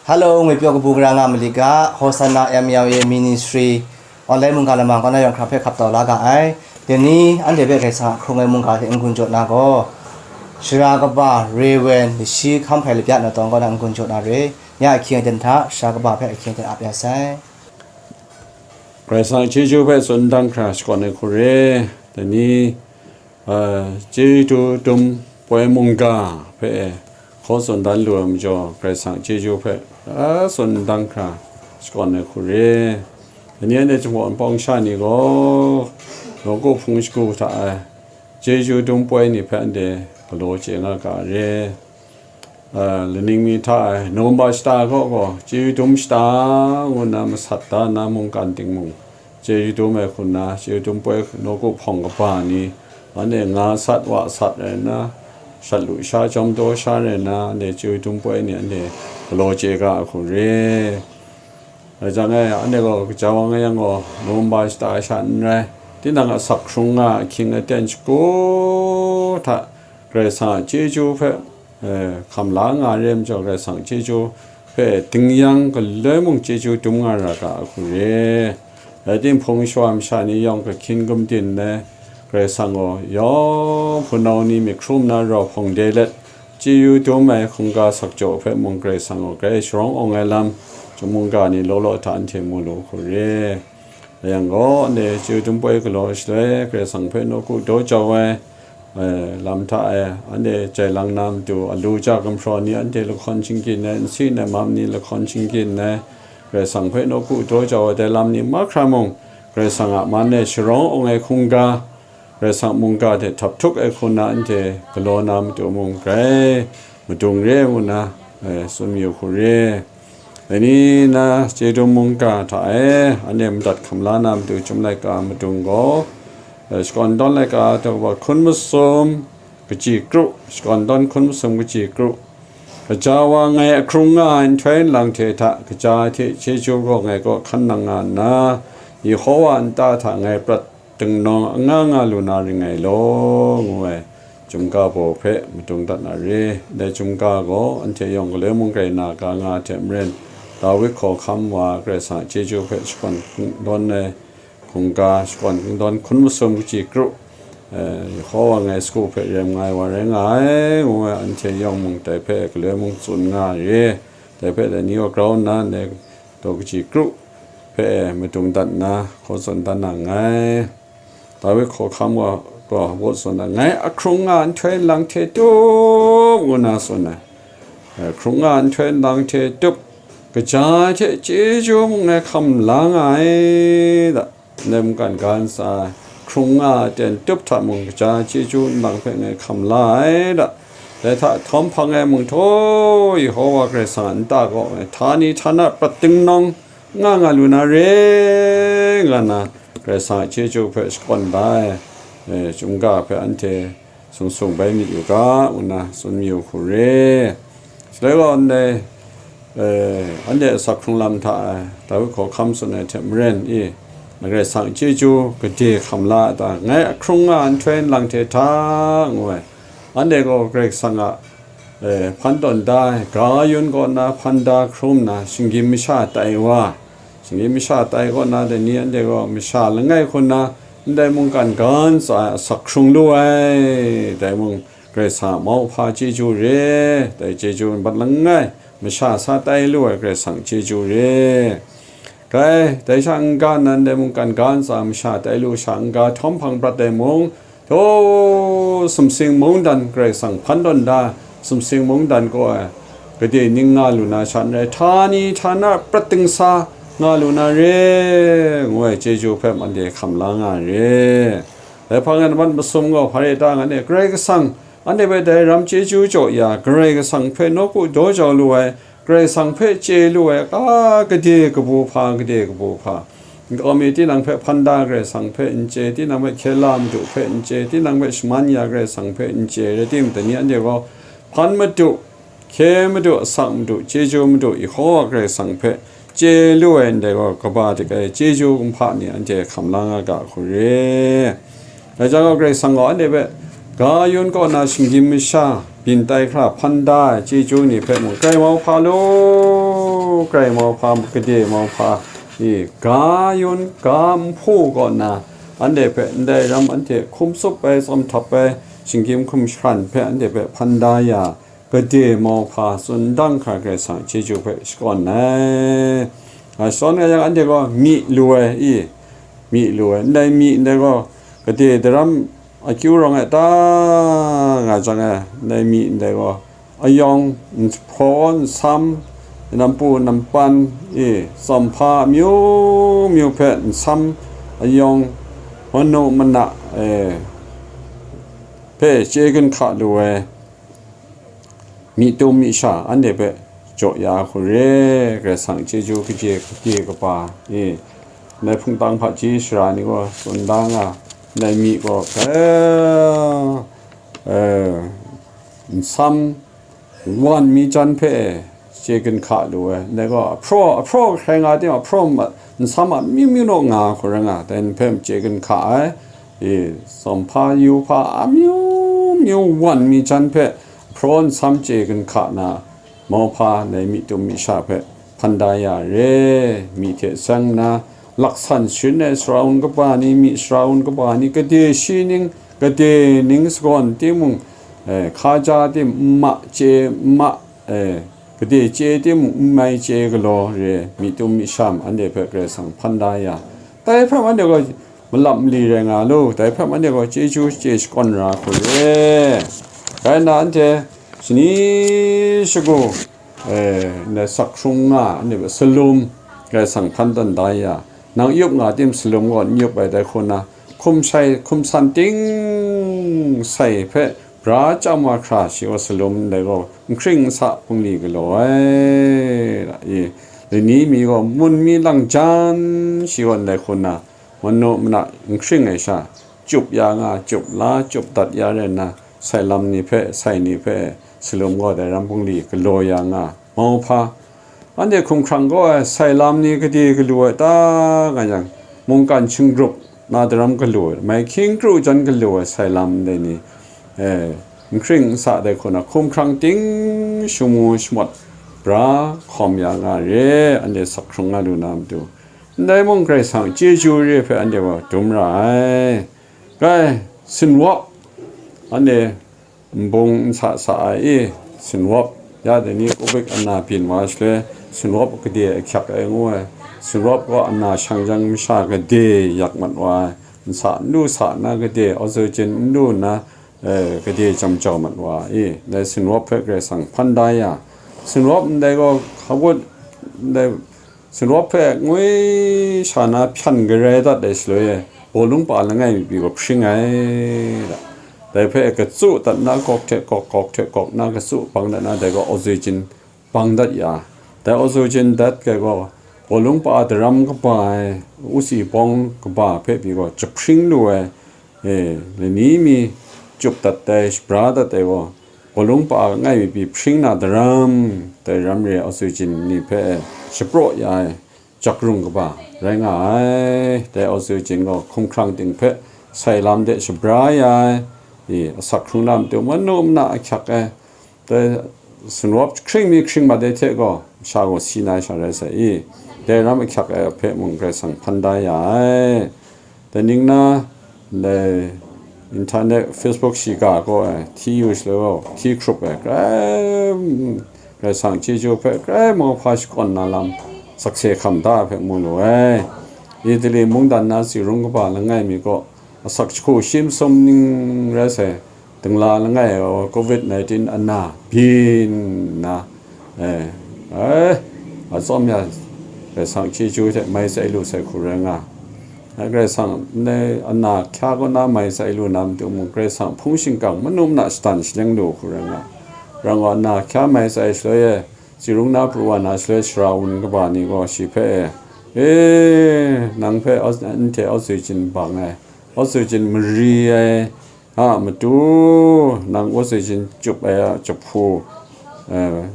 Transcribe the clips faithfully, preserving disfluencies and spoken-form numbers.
Hello, ngwi pyaw kabu gara nga mali ga, Hosanna M L A Ministry online mungga lamang kaw na yawng hkra hpe hkap tau la ga ai. Dai ni anhte hpe Karai Kasang a hkrung ai mungga hte n-gun jaw na gaw, Sara kaba Rewen Lashi Hkam Hpai Lapya Natawng kaw na n-gun jaw na re. Ya ahkying aten hta, Sara kaba hpe ahkying aten ap ya sai. Karai Kasang chyeju hpe tsun dan hkra shakawn ai hku re. Dai ni, a, chyeju dum poi mungga hpe hkaw tsun dan lu ai majaw, Karai Kasang chyeju hpe, a, tsun dan hkra shakawn ai hku re. Dai ni anhte Jinghpaw Wunpawng sha ni gaw, nawku hpung shagu hta ai chyeju dum poi ni hpe anhte galaw chye nga ga re. A, laning mi hta e, November shata kaw gaw, chyeju dum shata ngu nna masat da nna mungkan ting mung, chyeju dum ai hku nna, chyeju dum poi nawku hpawng kaba ni, anhte nga sat, wa sat rai nna, shat lu sha, jawm daw sha rai nna, anhte chyeju dum poi ni anhte galaw chye ga ai hku re. Rai jang e, anhte gaw kaja wa nga yang gaw, November shata sha n rai, tinang asak hkrung nga ahkying aten shagu hta Karai Kasang a chyeju hpe, e, hkam la nga ai re majaw, Karai Kasang chyeju hpe ding yang galoi mung chyeju dum nga ra ga ai hku re. Rai timung, hpung shawa masha ni yawng kahkyin gumdin ai, Karai Kasang gaw yawng hpunau ni myit hkrum na rau hpawng de let, chyeju dum ai hkungga sakjaw hpe mung Karai Kasang gaw grai sharawng awng ai lam, chyum mungga ni law law hta anhte mu lu hku re. Rai yang gaw, anhte chyeju dum poi galaw shaloi, Karai Kasang hpe nawku daw jau ai, e, lam hta e, anhte jai lang na matu, alu ja gumhpraw ni anhte lahkawn shingkyin ai, nsin ai mam ni lahkawn shingkyin ai, Karai Kasang hpe nawku daw jau ai dai lam ni mahkra mung, Karai Kasang a man e sharawng awng ai hkungga, Karai Kasang mungga hte htap htuk ai hku na anhte galaw na matu mung grai madung re ngu nna, e, tsun mayu hku re. Dai ni na chyeju dum mungga hta e, anhte madat hkam la na matu chyum laika madung gaw, e, shakawn dawn laika hta wa hkun masum kaji kru, shakawn dawn hkun masum kaji kru. Kaja wa ngai ahkrung nga ai nhtoi nlang hte hta, kaja ai hte chyeju gaw ngai kaw hkan nang nga nna, Yehowa a nta hta ngai prat dingdawng anga nga lu na ring ngai law, ngu ai chyum ga baw hpe madung dat na re. Dai chyum ga gaw anhte yawng galoi mung grai na ga nga hte maren, Dawid hkawhkam wa Karai Kasang a chyeju hpe shakawn kungdawn ai hkungga, shakawn kungdawn hkun masum kaji kru, e, Yehowa ngai sagu hpe rem nga ai wa rai nga ai, ngu ai anhte yawng mung dai hpe galoi mung tsun nga re. Dai hpe dai ni gaw grau nna ndai daw kaji kru hpe e madung dat nna, hkaw tsun dan na nngai. Dawid hkawhkam wa gaw, gaw tsun ai, ngai ahkrung nga nhtoi nlang hte tup, ngu nna tsun ai. Ahkrung nga nhtoi nlang hte tup, kaja ai hte chyeju mung ngai hkam la nga ai da. Ndai mungkan ga ntsa ai, hkrung nga ai ten tup hta mung kaja ai chyeju nlang hpe ngai hkam la ai da. Dai hta htawm hpang e mung htaw, Yehowa Karai Kasang a nta kaw ngai htani htana prat dingdawng nga nga lu na re, nga nna Karai Kasang a chyeju hpe shakawn da ai, e, chyum ga hpe anhte sung sung bai myit yu ga, ngu nna tsun mayu hku re. Shaloi gaw ndai, e, anhte asak hkrung lam hta e, Dawid hkawhkam tsun ai hte maren i, Karai Kasang a chyeju gade hkam la ai ta, ngai ahkrung nga nhtoi nlang hte hta, ngu ai. Anhte gaw Karai Kasang a, e, hpan tawn da ai, ga yun kaw na hpan da hkrum nna, shinggyim masha tai wa, shinggyim masha tai kaw na dai ni anhte gaw masha langai hku nna, ndai mungkan ga ntsa e asak hkrung lu ai, dai mung Karai Kasang a mauhpa chyeju re, dai chyeju mat langai masha sa tai lu ai Karai Kasang chyeju re. Grai, dai sha n-ga nan dai mungkan ga ntsa masha tai lu sha n-ga htawm hpang prat ai mung, htaw sumsing mungdan Karai Kasang hpan tawn da, sumsing mungdan kaw ai gade ning nga lu na sha n rai, htani htana prat dingsa nga lu na re, ngu ai chyeju hpe anhte hkam la nga ai re. Dai hpang e nambat masum gaw hpa re ta ngan e, Karai Kasang, anhte hpe dai ram chyeju jaw ya, Karai Kasang hpe nawku daw jau lu ai, Karai Kasang hpe chye lu ai, a, gade kabu hpa, gade kabu hpa. Nkau mi tinang hpe hpan da Karai Kasang hpe n chye, tinang hpe hkye la Madu hpe n chye, tinang hpe shaman ya Karai Kasang hpe n chye, rai timung, dai ni anhte gaw hpan Madu, hkye Madu, asak Madu, chyeju Madu, Yehowa Karai Kasang hpe chye lu ai ndai gaw, kaba dik ai chyeju kumhpa ni anhte hkam la nga ga hku re. Dai jang gaw, Karai Kasang gaw anhte hpe ga yun kaw na shinggyim masha byin tai hkra hpan da ai chyeju ni hpe mung grai mau hpa law, Grai mauhpa, gade mauhpa, i, ga yun, ga nhpu kaw nna, anhte hpe ndai ram anhte hkum tsup ai, tsawm htap ai, shinggyim hkum shahkran hpe anhte hpe hpan da ya, gade mauhpa tsun dang hkra Karai Kasang chyeju hpe shakawn ai. A, shakawn nga yang, anhte gaw myi lu ai, i, myi lu ai, ndai myi ndai gaw gade daram akyu rawng e ta nga jang e, ndai myi ndai gaw ayawng, nhpraw, nsam, nampu nampan, e, tsawm hpa amyu myu hpe nsam, ayawng, manu mana, e, hpe chye ginhka lu ai myi tum myi sha anhte hpe jaw ya hku re, Karai Kasang chyeju kaje kade kaba, e, ndai hpungtang hpaji sara ni gaw tsun da nga, ndai myi gaw, e, e, nsam wan mi jan hpe chye ginhka lu ai, ndai gaw ahpraw, ahpraw hkrai nga tim, ahpraw ma-, nsam amyu myu naw nga hku rai nga, dai ni hpe chye ginhka ai, e, tsawm hpa yu hpa amyu myu wan mi jan hpe ahpraw nsam chye ginhka na, mauhpa ndai myi tum myi sha hpe hpan da ya re, myi hte seng nna, laksan sharin ai sara wun kaba ni, myi sara wun kaba ni, gade shi ning, gade ning sagawn timung, e, hkaja tim, nma chye, nma, e, gade chye timung, nmai chye galaw re, myi tum myi sha anhte hpe Karai Kasang hpan da ya, dai hpe anhte gaw malap mali rai nga lu, dai hpe anhte gaw chyeju chye shakawn ra hku re. Rai nna anhte shani shagu, e, ndai sak hkrung nga, anhte hpe salum Karai Kasang hpan tawn da ya, nang yup nga tim salum gaw n yup ai, dai hku na, hkum shai, hkum san ting sai hpe bra chyam wa hkra, shi gaw salum ndai gaw n hkring n sa bungli galaw ai, i, lani mi gaw mun mi lang jan, shi gaw ndai hku na, manu mana n hkring ai sha, chyup ya nga, chyup la, chyup dat ya rai nna, sai lam ni hpe, sai ni hpe, salum gaw dai ram bungli galaw ya nga, mauhpa, anhte hkumhkrang gaw ai sai lam ni gade galu ai ta nga yang, mungkan shinggrup na daram galu ai, mai hkying kru jan galu ai sai lam dai ni, e, n hkring n sa dai hku na, hkumhkrang ting shamu shamawt bra hkawm ya nga re, anhte sak hkrung nga lu na matu. Ndai mung Karai Kasang chyeju re hpe anhte gaw dum ra ai. Kai, sinwap, anhte nbung n sa sa ai i, sinwap, ya dai ni kubik ana byin wa shaloi, sinwap gade ahkyak ai ngu ai, sinwap gaw ana shang jang masha gade yak mat wa ai, nsa n lu sa nna gade oxygen n lu nna, e, gade jam jau mat wa ai i, dai sinwap hpe Karai Kasang hpan da ya, sinwap ndai gaw hkawut, ndai sinwap hpe ngwi sha na hpyan garai dat ai shaloi e, bawlung pa langai mi pyi gaw hpring ai, dai hpe katsu dat na gawk hte gawk, gawk hte gawk na katsu bang dat na, dai gaw oxygen bang dat ya, dai oxygen dat ai gaw, bawlung pa daram kaba ai, usi bawng kaba hpe pyi gaw jahpring lu ai, e, lani mi chyup dat ai, shabra dat ai gaw, bawlung pa langai mi pyi hpring na daram, dai ram re oxygen ni hpe shapraw ya ai, jakrung kaba rai nga ai. Dai oxygen gaw hkumhkrang ting hpe sai lam de shabra ya ai, i, asak hkrung na matu manu mana ahkyak ai, dai sinwap hkring mi hkring mat ai hte gaw, masha gaw si na ai sha rai sai i, dai ram ahkyak ai hpe mung Karai Kasang hpan da ya ai. Dai ning na, dai internet, Facebook shiga gaw ai, hti yu shaloi gaw, hti hkrup ai, grai, Karai Kasang chyeju hpe grai mauhpa shakawn na lam, sakse hkam da ai hpe mu lu ai. Italy mungdan na tsi rung kaba langai mi gaw, asak jahku shi masum ning rai sai, dingla langai gaw covid nineteen ana byin nna, e, e, atsawm ya, Karai Kasang chyeju hte mai tsai lu sai hku rai nga. Ai Karai Kasang ndai ana hkya kaw na mai tsai lu na matu mung, Karai Kasang hpung shingkang manu mana shadan shaleng lu hku rai nga. Rang wa ana hkya mai tsai shaloi e, tsi rung na pru wa na shaloi sara wun kaba ni gaw shi hpe, e, e, nang hpe ox-, nte oxygen bang ai, oxygen mari ai, a matu, nang oxygen chyup ai a jahpu, e,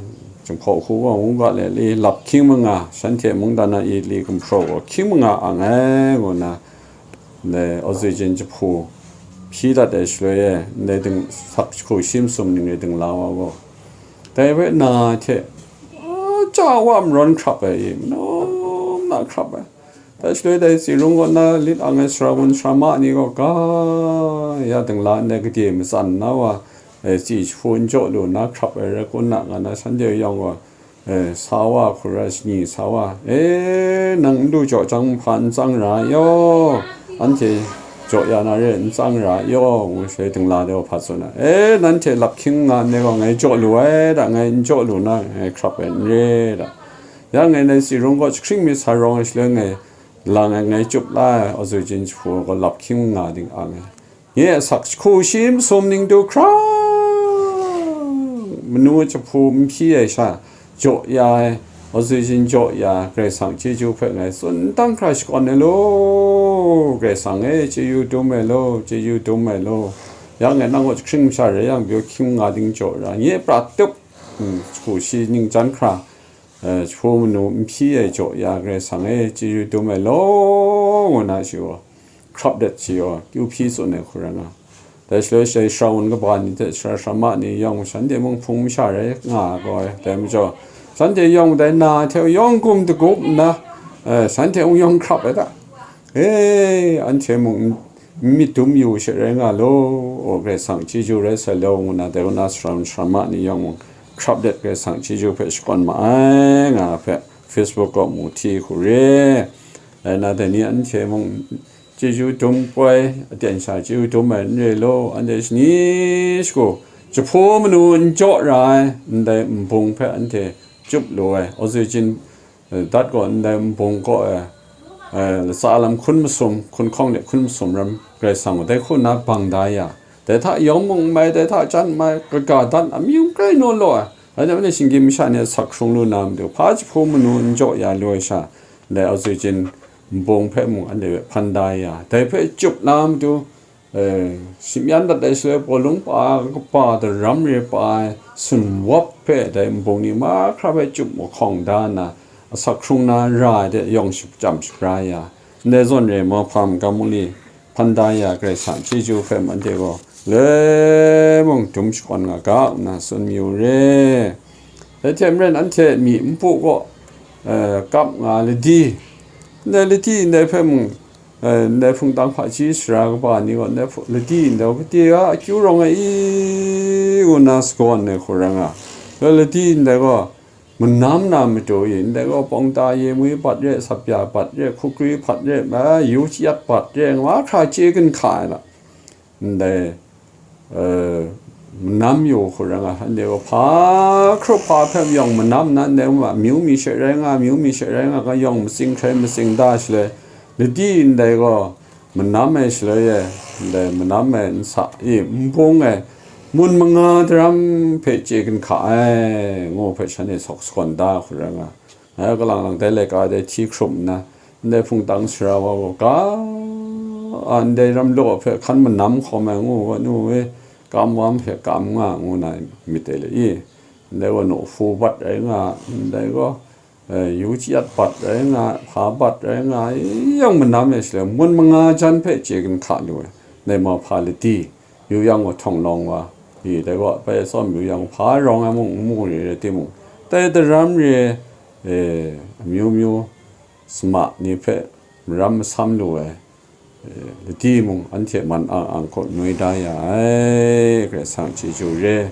jahpaw hku gaw mungga le li lap hkying manga, shanhte mungdan na i li gumhpraw gaw hkying manga ang ai, ngu nna, ndai oxygen jahpu hpyi dat ai shaloi e, ndai ding, sak jahku shi masum ning e dingla wa gaw, dai hpe na hte, a, Cha wa marawn hkrap ai, e, manu na hkrap ai. Dai shaloi dai tsi rung kaw na lit ang ai sara wun sara ma ni gaw ga ya dingla ndai gade matsan na wa, e, tsi jahpu n jaw lu na hkrap ai rai kun na nga na shanhte yawng gaw, e, sa wa hkura shani sa wa, e, nang n lu jaw jang, nhpa n tsang ra yaw, anhte jaw ya na re, n tsang ra yaw, ngu shaloi dingla de wa hpa tsun ai. E, nanhte lap hkying nga ndai gaw ngai jaw lu ai da, ngai n jaw lu na, ngai hkrap ai n re da. Ya ngai nai tsi rung kaw jahkring mi sa rawng ai shaloi ngai lang ai, ngai chyup la ai, aw zui jin jahpu gaw lap hkying nga ding ang ai. Nye a sak jahku shi masum ning du hkra, manu jahpu n hpyi ai sha, jaw ya ai, aw zui jin jaw ya, Karai Kasang chyeju hpe ngai tsun dang hkra shakawn ai law, Karai Kasang e, chyeju dum ai law, chyeju dum ai law. Ya ngai nang kaw jahkring masha rai yang, byaw hkying nga ding jaw ra, nye pra tup, mm, jahku shi ning jan hkra, e, jahpu manu n hpyi ai jaw ya, Karai Kasang e, chyeju dum ai law, ngu na shi gaw, hkrap dat shi gaw, kyu hpyi tsun ai hku rai nga. Dai shaloi shi sara wun kaba ni hte sara sara ma ni yawng shanhte mung hpung masha rai nga ai gaw, dai majaw, shanhte yawng dai na hte yawng gum dagup nna, e, shanhte mung yawng hkrap ai da. E, anhte mung n myit dum yu she rai nga law, aw, Karai Kasang chyeju rai sai law, ngu na dai kaw na sara wun sara ma ni yawng mung hkrap dat Karai Kasang chyeju hpe shakawn ma ai, nga hpe Facebook kaw mu hti hku re. Rai na, dai ni anhte mung chyeju dum poi, aten sha chyeju dum ai n re law, anhte shani shagu jahpu manu n jaw ra ai ndai nbung hpe anhte chyup lu ai, aw zui jin, e, dat gaw ndai nbung kaw e, e, latsa lam hkun masum, hkun hkawng de hkun masum ram Karai Kasang gaw dai hku nna bang da ya, dai hta yawng mung n mai, dai hta jan n mai, kaga dan amyu n grai naw law ai, anhte shinggyim masha ni a sak hkrung lu na matu, hpa jahpu manu n jaw ya lu ai sha, ndai aw zui jin nbung hpe mung anhte hpe hpan da ya, dai hpe chyup na matu, e, shim yan dat ai shaloi, bawlung pa, kaba daram re pa ai, sunwap hpe dai nbung ni mahkra hpe chyup mahkawng da nna, asak hkrung na ra ai de yawng shachyam shabra ya, ndai zawn re mauhpa magam mung ni hpan da ya, Karai Kasang chyeju hpe mung anhte gaw le mung dum shakawn nga ga, nna tsun mayu re. Dai hte maren anhte myi npu kaw, e, kap nga ladi, ndai ladi ndai hpe mung, e, ndai hpungtang hpaji sara kaba ni gaw ndai hpu-, ladi ndai gaw kade a akyu rawng ai i, ngu nna sagawn ai hku rai nga. Ladi ndai gaw manam na matu i, ndai gaw pawngta yemwi bat re, sapya bat re, hkukri hpat re, a, yu chyat bat re, nga mahkra chye ginhka ai la. Ndai, e, manam yu hku rai nga, anhte gaw hpa hkrup hpa hpe yawng manam na, ndai gaw amyu mi she rai nga, amyu mi she rai nga, nga yawng matsing hkrai matsing da shaloi, ladi ndai gaw manam ai shaloi e, ndai manam ai nsa i, nbung ai, mun manga daram hpe chye ginhka ai, ngu hpe shanhte sawk sagawn da hku rai nga. Ngai kalang lang dai laika dai hti hkrum nna, ndai hpungtang sara wa gaw ga, a, ndai ram law hpe hkan manam hkawm ai ngu ga, nu e, kam wa hpe kam nga, ngu na myit dai le i, ndai gaw nawhfu bat rai nga, ndai gaw, e, yu chyat bat rai nga, hpa bat rai nga, yawng manam e shaloi, mun manga jan hpe chye ginhka lu ai, ndai mauhpa ladi, yu yang gaw htawng lawng wa, i, dai gaw bai tsawm yu yang hpa rawng ai mung n mu re rai timung, dai daram re, e, amyu myu sama ni hpe maram masam lu ai, e, ladi mung anhte man ang ang kaw noi da ya ai, Karai Kasang chyeju re.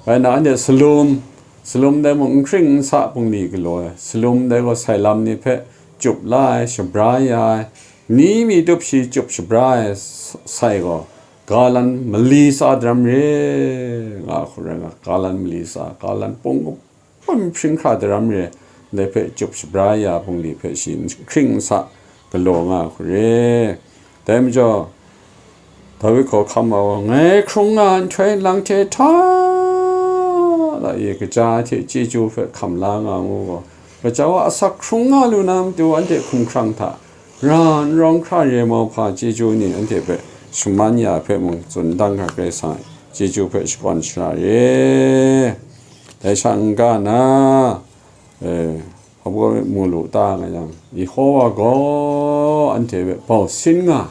Bai na, anhte salum, salum dai mung n hkring n sa bungli galaw ai, salum dai gaw sai lam ni hpe chyup la ai, shabra ya ai, ni mi tup shi chyup shabra ai, s-, sai gaw, galan mali tsa daram re, nga hku rai nga, galan mali tsa, galan pung hpun hpring hkra daram re, ndai hpe chyup shabra ya bungli hpe shi n hkring n sa galaw nga hku re. Dai majaw, Dawi hkawhkam a gaw, ngai hkrung nga nhtoi lang hte hta la i, kaja hte chyeju hpe hkam la nga ngu gaw, kaja wa asak hkrung nga lu na matu anhte hkumhkrang hta ra n rawng hkra re mauhpa chyeju ni anhte hpe shaman ya hpe mung tsun dang hkra Karai Kasang chyeju hpe shakawn shara re. Dai sha n-ga na, e, hpa baw mu lu ta nga yang, Yehowa gaw anhte hpe bau sin nga,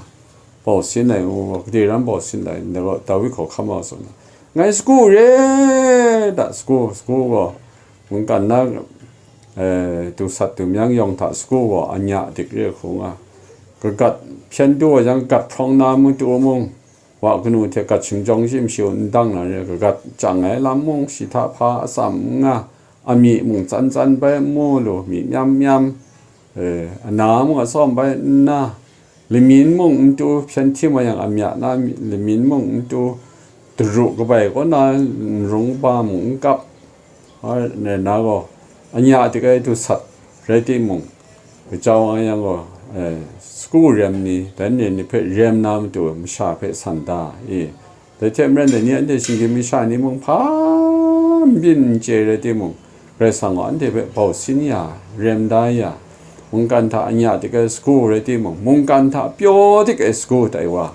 bau sin ai ngu gaw, gade ram bau sin ai, ndai gaw Dawi hkawhkam a tsun ai. Ngai sagu re da, sagu, sagu gaw, mungkan na, e, dusat dumyang yawng hta sagu gaw anya dik re hku nga, kagat hpyen du wa jang, gat hprawng na matu mung, wa kanu hte gat shingjawng shi mashu n dang na re, kagat chyang ai lam mung shi hta hpa atsam n nga, amyi mung tsan tsan bai n mu lu, myi myam myam, e, ana mung atsawm bai nna, lamin mung n tu, hpyen htim wa yang amya na lamin mung n tu, daru kabai kaw na nrung kaba mung n kap, a, na gaw, anya dik ai dusat rai timung, kajau ai yang gaw, e, sagu rem ni, dai ni ni hpe rem na matu masha hpe san da i. Dai hte maren dai ni anhte shinggyim masha ni mung hpa n byin n chye rai timung, Karai Kasang gaw anhte hpe bau sin ya, rem da ya, mungkan hta anya dik ai sagu rai timung, mungkan hta pyaw dik ai sagu tai wa,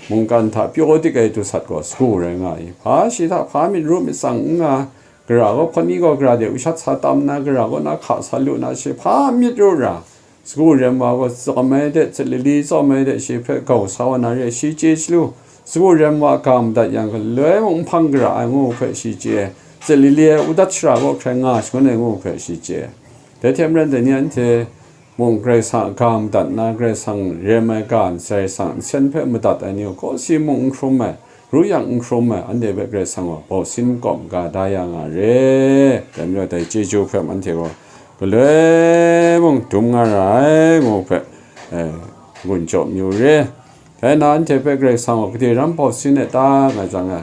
mungkan hta pyaw dik ai dusat gaw sagu rai nga i. Hpa shi hta hpa myit ru myit tsang n nga, gara gaw hpawt ni gaw gara de ushat sa tam nna, gara gaw na hka sa lu na, shi hpa myit ru ra, sagu rem wa gaw tsawm ai de, tsit lili tsawm ai de, shi hpe gau sa wa na re, shi chye chyalu, sagu rem wa ga madat yang, galoi mung nhpang gara ai ngu hpe shi chye, tsit lili ai udat shara gaw hkrai nga shangun ai ngu hpe shi chye. Dai hte maren dai ni anhte mung Karai Kasang a ga madat na, Karai Kasang rem ai ga, Karai Kasang nsen hpe madat ai ni gaw, kawsi mung n hkrum ai, ru yang n hkrum ai, anhte hpe Karai Kasang gaw bau sin makawp maga da ya nga re. Dai majaw dai chyeju hpe anhte gaw galoi mung dum nga ra ai ngu hpe, e, gun jaw mayu re. Dai na anhte hpe Karai Kasang gaw gade ram bau sin ai ta nga jang, e,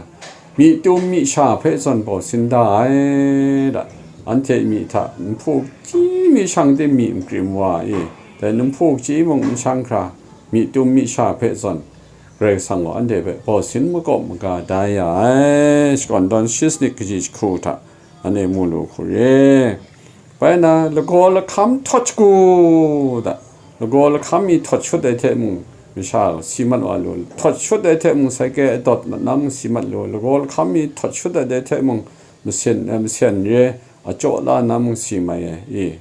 myi tum myi sha hpe zawn bau sin da ai da. Anhte myi hta nhpu hkyi myi shang de myi n krim wa i, dai nhpu hkyi mung n shang hkra, myi tum myi sha hpe zawn Karai Kasang gaw anhte hpe bau sin makawp maga da ya ai. Shakawn dawn shi sanit kaji jahku hta anhte mu lu hku re. Bai na, lagaw lahkam htawt shagu da. Lagaw lahkam mi htawt shut ai hte mung, masha si mat wa lu. Htawt shut ai hte mung, saike adawt mat na mung si mat lu. Lagaw lahkam mi htawt shut ai hte mung, masen, eh, masen re, a chyaw la na mung si mai ai i.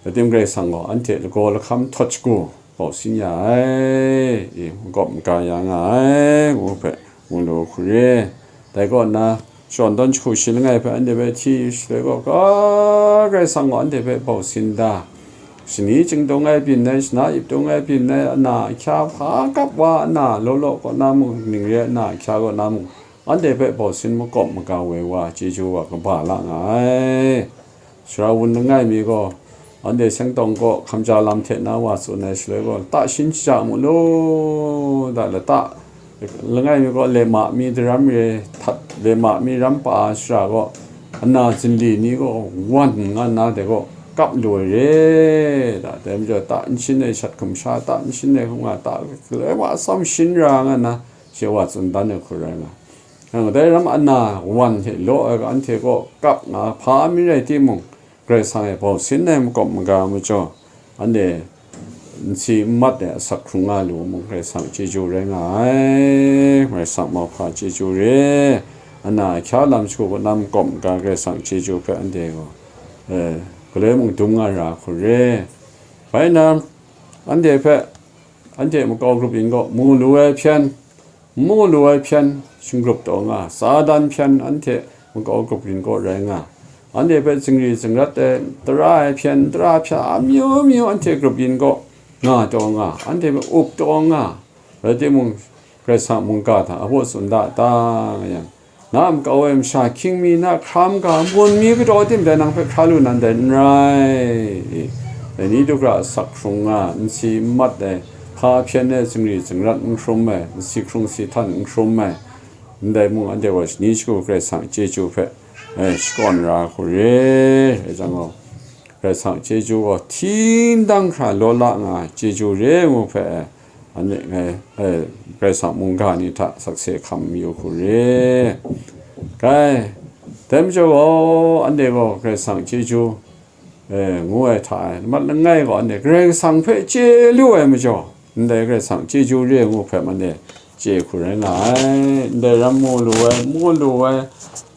Ladim Karai Kasang gaw anhte lagaw lahkam htawt shagu bau sin ya ai, i, makawp maga ya nga ai, ngu hpe mu lu hku re. Dai kaw nna, shakawn dawn jahku shi langai hpe anhte hpe hti shaloi gaw, ga Karai Kasang gaw anhte hpe bau sin da. Shani chyingdung ai byin ai, shana ip dung ai byin ai, ana ahkya hpa kap wa, ana law law kaw na mung, ning re ai ana ahkya kaw na mung, anhte hpe bau sin makawp maga woi wa, chyeju wa kaba la nga ai. Sara wun langai mi gaw, anhte seng tawng kaw hkamja lam hte na wa tsun ai shaloi gaw, lata shin shaja mu lu da, lata langai mi gaw lema mi daram re htat, lema mi ram pa ai sara gaw, ana zinli ni gaw wan nga nna dai gaw kap lu ai re da, dai majaw ta n shin ai shat hkum sha, ta n shin ai hkum nga, ta galoi wa atsawm shin ra nga nna, she wa tsun dan ai hku rai nga. Nang dai ram ana wan hte law ai ga anhte kaw kap nga hpa mi rai timung, Karai Kasang e bau sin ai makawp maga majaw, anhte n si n mat ai asak hkrung nga lu mung, Karai Kasang chyeju rai nga ai, Karai Kasang mauhpa chyeju re, ana ahkya lam shagu kaw na makawp maga Karai Kasang chyeju hpe anhte gaw, eh, galoi mung dum nga ra hku re. Bai na, anhte hpe, anhte makau grup yin gaw mu lu ai hpyen, mu lu ai hpyen shinggrup taw nga, Satan hpyen anhte makau grup yin gaw rai nga, anhte hpe zingri zingrat ai, tara ai hpyen, tara hpyen amyu myu anhte grup yin gaw nga taw nga, anhte hpe up taw nga, rai timung, Karai Kasang mungga hta a baw tsun da ta nga yang, na makau ai masha hkying mi, na hkra maga mun mi kataw tim dai nang hpe hkra lu nan dai n rai. Dai ni du hkra asak hkrung nga, n si n mat ai, hpa hpyen ai, zingri zingrat n hkrum ai, n si hkrung si htan n hkrum ai, ndai mung anhte gaw shani shagu Karai Kasang chyeju hpe, eh, shakawn ra hku re ai jang gaw, Karai Kasang chyeju gaw hti ndang hkra law la nga ai chyeju re ngu hpe, eh, anhte ngai, eh, Karai Kasang mungga ni hta sakse hkam mayu hku re. Kai, dai majaw gaw, anhte gaw Karai Kasang chyeju, eh, ngu ai hta e, mat langai gaw anhte Karai Kasang hpe chye lu ai majaw, ndai Karai Kasang chyeju re ngu hpe anhte chye hku rai nga ai. Ndai ram mu lu ai, mu lu ai,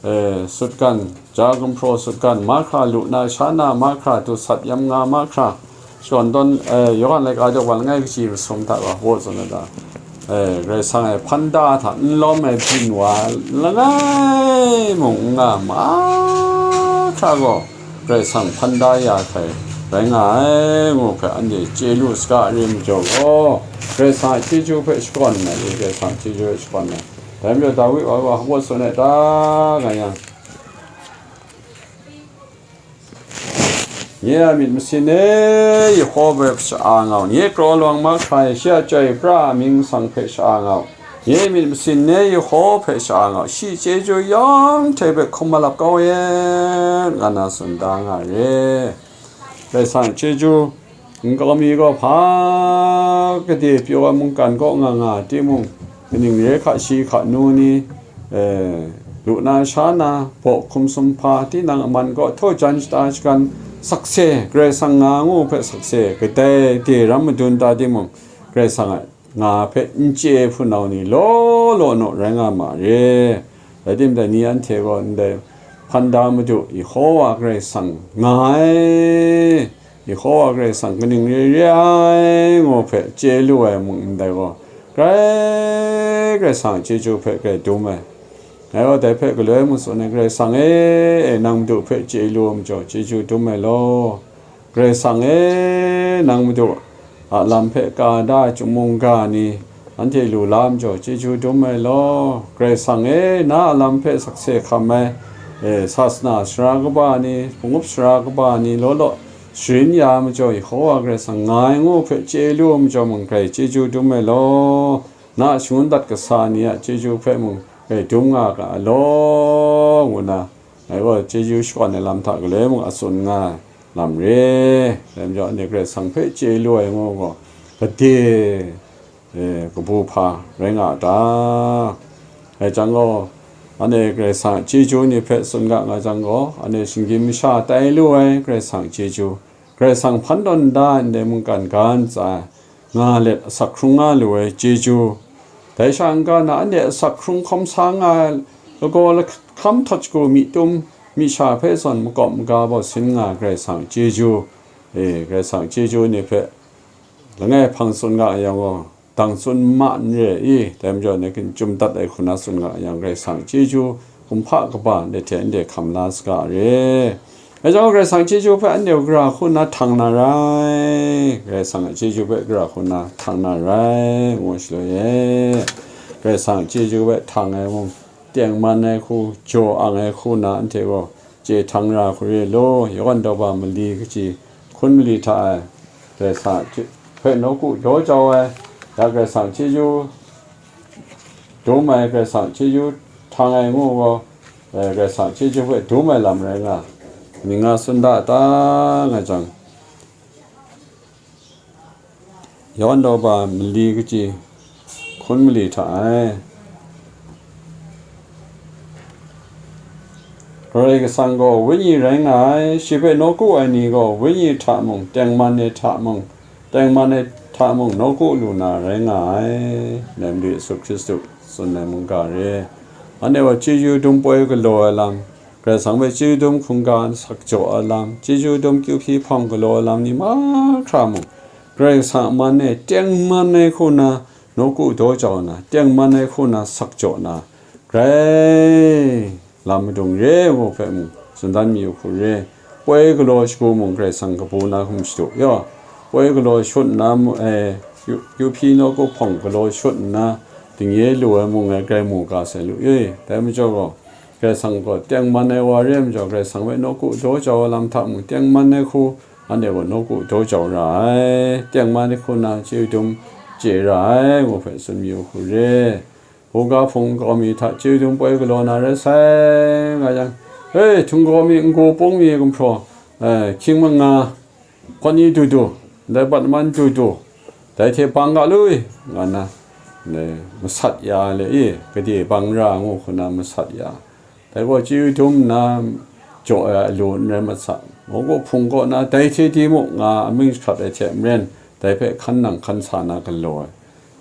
eh, sutgan, ja gumhpraw sutgan mahkra, lu na sha na mahkra, dusat yam nga mahkra, shakawn dawn, eh, Yawhan laika daw wa langai kaji masum hta gaw, baw tsun ai ta, eh, Karai Kasang e hpan da hta n lawm ai byin wa langai mung n nga mahkra gaw, Karai Kasang hpan da ya hkrai rai nga ai, ngu hpe anhte chye lu saga re majaw gaw, Karai Kasang a chyeju hpe shakawn ai, Karai Kasang a chyeju hpe shakawn ai. Dai majaw Dawi wa gaw hkawt tsun ai ta nga yang, nye a myit masin e, Yehova hpe sha-a nga u, nye kraw lawang mahkra e, shi a chyoi pra a mying masang hpe sha-a nga u, nye myit masin e, Yehova hpe sha-a nga u, shi chyeju yawng hte hpe hkum malap kau yen, nga na tsun da nga re. Karai Kasang chyeju, nkau mi gaw hpa gade pyaw ai mungkan kaw nga nga timung, kaning re hka shi hka nu ni, eh, lu na sha na, baw hkum sumhpa, tinang aman kaw htaw jan shata shagan sakse, Karai Kasang nga ngu hpe sakse, kadai de ram madun ta timung, Karai Kasang a nga hpe n chye hpunau ni law law naw rai nga ma re. Rai timung, dai ni anhte gaw ndai hpan da Madu Yehova Karai Kasang nga ai, Yehova Karai Kasang kaning re re ai, ngu hpe chye lu ai mung ndai gaw, grai Karai Kasang a chyeju hpe grai dum ai. Ngai gaw dai hpe galoi mung tsun ai, Karai Kasang e, e, nang Madu hpe chye lu ai majaw, chyeju dum ai law. Karai Kasang e, nang Madu a lam hpe ka da ai chyum mungga ni, anhte lu la majaw, chyeju dum ai law. Karai Kasang e, na a lam hpe sakse hkam ai, e, sasana sara kaba ni, hpungup sara kaba ni, law law sharin ya ai majaw, Yehova Karai Kasang nga ai ngu hpe chye lu ai majaw mung, grai chyeju dum ai law. Na a shangun dat kasa ni a chyeju hpe mung, grai dum nga ga ai law, ngu na, ngai gaw chyeju shakawn ai lam hta galoi mung a tsun nga ai lam re. Dai majaw, anhte Karai Kasang hpe chye lu ai ngu gaw, gade, e, kabu hpa rai nga a ta? Dai jang gaw, anhte Karai Kasang a chyeju ni hpe tsun ga nga jang gaw, anhte shinggyim masha tai lu ai Karai Kasang a chyeju, Karai Kasang hpan tawn da ai ndai mungkan ga ntsa e nga let asak hkrung nga lu ai chyeju, dai sha n-ga na anhte asak hkrung hkawm sa nga ai lagaw lahkam htawt shagu myi tum myi sha hpe zawn makawp maga bau sin nga ai Karai Kasang a chyeju, e, Karai Kasang a chyeju ni hpe langai hpang tsun nga yang gaw, dang tsun ma n re i? Dai majaw, ngai chyum dat ai hku na tsun nga yang, Karai Kasang chyeju kumhpa kaba ndai hte ndai hkam la saga re. Dai majaw, Karai Kasang chyeju hpe anhte gara hku na htang na rai, Karai Kasang a chyeju hpe gara hku na htang na rai, ngu shaloi e, Karai Kasang chyeju hpe htang ai mung, tengman ai hku, jaw ang ai hku na anhte gaw chye htang ra hku re law, yawan daw ba mali kaji hkun mali hta e, Karai Kasang hpe nawku daw jau ai, ya Karai Kasang chyeju dum ai, Karai Kasang chyeju htang ai ngu gaw, e, Karai Kasang chyeju hpe dum ai lam rai nga, ning nga tsun da ta nga jang, yawan daw ba mali kaji hkun mali hta e, Karai Kasang gaw Wenyi rai nga ai, shi hpe nawku ai ni gaw Wenyi hta mung, tengman ai hta mung, tengman ai hta mung nawku lu na rai nga ai, Madu Yesu Hkristu tsun ai mungga re. Anhte gaw chyeju dum poi galaw ai lam, Karai Kasang hpe chyeju dum hkungga sak jaw ai lam, chyeju dum kyu hpyi hpawng galaw ai lam ni mahkra mung, Karai Kasang a man e tengman ai hku na nawku daw jau na, tengman ai hku na sak jaw na, grai lam madung re ai ngu hpe mung tsun dan mayu hku re. Poi galaw shagu mung Karai Kasang kabu na hkum shadu yaw, poi galaw shut nna mu-, e, kyu-, kyu hpyi nawku hpawng galaw shut nna, dingye lu ai mung e grai mu ga sai lu i? Dai majaw gaw, Karai Kasang gaw tengman ai wa re ai majaw, Karai Kasang hpe nawku daw jau ai lam hta mung, tengman ai hku anhte gaw nawku daw jau ra ai, tengman ai hku na chyeju dum chye ra ai ngu hpe tsun mayu hku re. Buga hpung kau mi hta chyeju dum poi galaw na rai sai nga yang, e, htung kau mi, n-gu pung mi gumhpraw, e, hkying manga, hkawt ni du du, ndai bat man du du, dai hte bang ga lui, nga na, ndai masat ya le i, gade bang ra ngu hku na masat ya. Dai gaw chyeju dum nna jaw ai alu n rai mat sa, nawku hpung kaw na dai hte di mu nga amying jahkrat ai hte maren, dai hpe hkan nang hkan sa na galaw ai.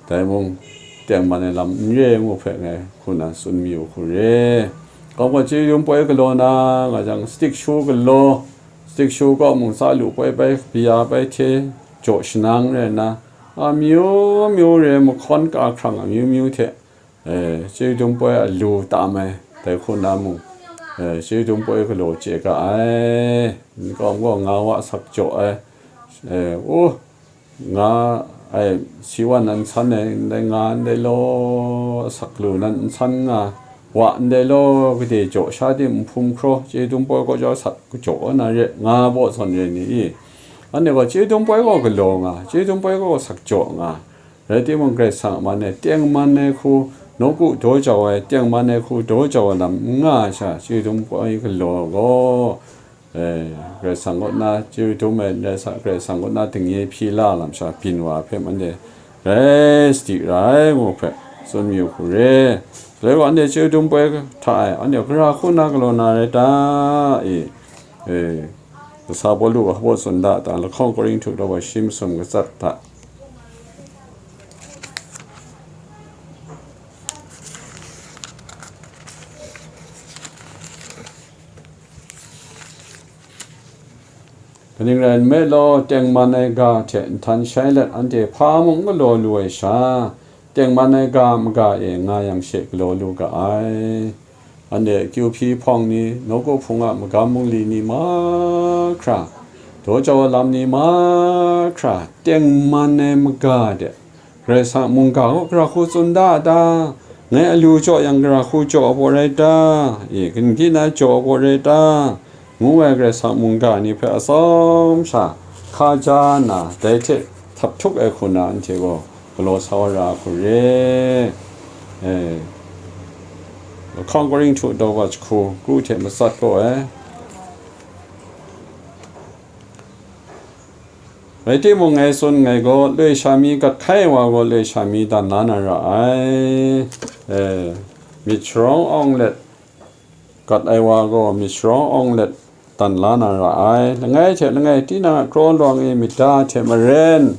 Dai mung, tengman ai lam n re ai ngu hpe ngai hku na tsun mayu hku re. Kau gaw chyeju dum poi galaw na nga jang, stik shu galaw, stik shu kaw mung tsa lu poi bai, baya bai hte jaw shanang rai nna, amyu myu re ai mahkawn ka hkrang amyu myu hte, e, chyeju dum poi alu tam ai, dai hku na mung, eh, chyeju dum poi galaw chye ga ai, nkawm gaw nga wa asak jaw ai, eh, u, nga ai, si wan nan san ai ndai, nga ndai law, asak lu nan nsan nga, wa ndai law, gade jaw sha tim nhpum hkraw, chyeju dum poi kaw jau sat jaw na re, nga baw zawn re ni i? Anhte gaw chyeju dum poi gaw galaw nga, chyeju dum poi gaw sak jaw nga. Rai timung, Karai Kasang a man e tengman ai hku, nawku daw jau ai, tengman ai hku daw jau ai lam n nga ai sha, chyeju dum poi galaw gaw, eh, Karai Kasang kaw na chyeju dum ai, rai sa, Karai Kasang kaw na dingnye hpyi la lam sha byin wa ai hpe, anhte rai sadi ra ai ngu hpe tsun mayu hku re. Dai gaw, anhte chyeju dum poi hta e, anhte gara hku na galaw na rai ta? E, e, kasa Pawlu gaw hpa baw tsun da ta, lahkawng Korinhtu daw shi masum katsat hta. Kaning rai nme law, tengman ai ga hte nhtan shai let anhte hpa mung galaw lu ai sha, tengman ai ga maga e nga yang she galaw lu ga ai. Anhte kyu hpyi hpawng ni, nawku hpung a magam bungli ni mahkra, daw jau ai lam ni mahkra, tengman ai maga de, Karai Kasang mungga gaw gara hku tsun da a ta? Ngai alu jaw yang gara hku jaw ai baw rai ta? E, gin gyin na jaw ai baw rai ta? Ngu ai Karai Kasang mungga ni hpe atsawm sha hka ja nna, dai hte htap htuk ai hku na anhte gaw galaw sa wa ra ai hku re. E, lahkawng Korinhtu daw wa jahku, kru hte matsat gaw e. Rai timung, ngai tsun nngai gaw, loi sha mi gat hkai ai wa gaw, loi sha mi dan la na ra ai. E, myit sharawng awng let gat ai wa gaw, myit sharawng awng let dan la na ra ai. Langai hte langai tinang a kraw lawang e myit da hte maren